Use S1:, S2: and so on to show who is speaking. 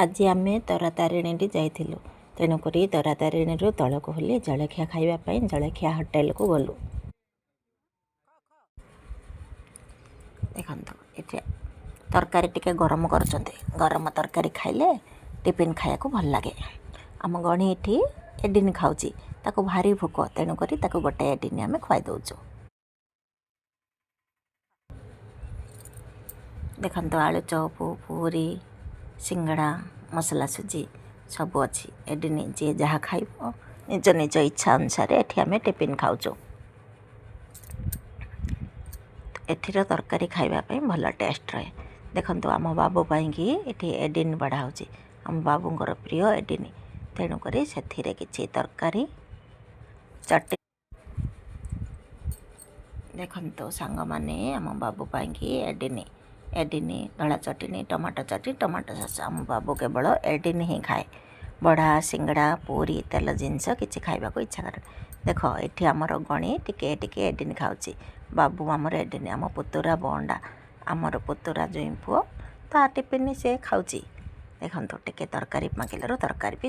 S1: ଆଜି ଆମେ ତାରାତାରିଣୀଟି ଯାଇଥିଲୁ। ତେଣୁକରି ତାରାତାରିଣୀରୁ ତଳକୁ ଓହ୍ଲେଇ ଜଳଖିଆ ଖାଇବା ପାଇଁ ଜଳଖିଆ ହୋଟେଲକୁ ଗଲୁ। ଦେଖନ୍ତୁ, ଏଠି ତରକାରୀ ଟିକେ ଗରମ କରୁଛନ୍ତି। ଗରମ ତରକାରୀ ଖାଇଲେ ଟିଫିନ୍ ଖାଇବାକୁ ଭଲ ଲାଗେ। ଆମ ଗଣି ଏଠି ଏଡିନି ଖାଉଛି। ତାକୁ ଭାରି ଭୋକ, ତେଣୁକରି ତାକୁ ଗୋଟେ ଏଡିନି ଆମେ ଖୁଆଇ ଦେଉଛୁ। ଦେଖନ୍ତୁ, ଆଳୁ ଚପ୍, ପୁରୀ, ସିଙ୍ଗଡ଼ା, ମସଲା ସୁଜି ସବୁ ଅଛି। ଏଡିନି ଯିଏ ଯାହା ଖାଇବ ନିଜ ନିଜ ଇଚ୍ଛା ଅନୁସାରେ। ଏଠି ଆମେ ଟିଫିନ୍ ଖାଉଛୁ। ଏଠିର ତରକାରୀ ଖାଇବା ପାଇଁ ଭଲ ଟେଷ୍ଟ ରହେ। ଦେଖନ୍ତୁ, ଆମ ବାବୁ ପାଇଁକି ଏଠି ଏଡିନି ବଢ଼ା ହେଉଛି। ଆମ ବାବୁଙ୍କର ପ୍ରିୟ ଏଡିନି, ତେଣୁକରି ସେଥିରେ କିଛି ତରକାରୀ ଚଟଣି। ଦେଖନ୍ତୁ ସାଙ୍ଗମାନେ, ଆମ ବାବୁ ପାଇଁକି ଏଡିନି, ଏଡିନି, ଧଳା ଚଟଣି, ଟମାଟୋ ଚଟଣି, ଟମାଟୋ ସସ୍। ଆମ ବାବୁ କେବଳ ଏଡିନି ହିଁ ଖାଏ। ବଡ଼ା, ସିଙ୍ଗଡ଼ା, ପୁରୀ, ତେଲ ଜିନିଷ କିଛି ଖାଇବାକୁ ଇଚ୍ଛା କରେ। ଦେଖ, ଏଠି ଆମର ଗଣି ଟିକେ ଟିକେ ଏଡିନି ଖାଉଛି। ବାବୁ ଆମର ଏଡିନି। ଆମ ପୁତୁରା ବଣ୍ଡା, ଆମର ପୁତୁରା ଜୋଇଁ ପୁଅ, ତା ଟିଫିନ୍ ସେ ଖାଉଛି। ଦେଖନ୍ତୁ, ଟିକେ ତରକାରୀ ମାଗିଲାରୁ ତରକାରୀ ବି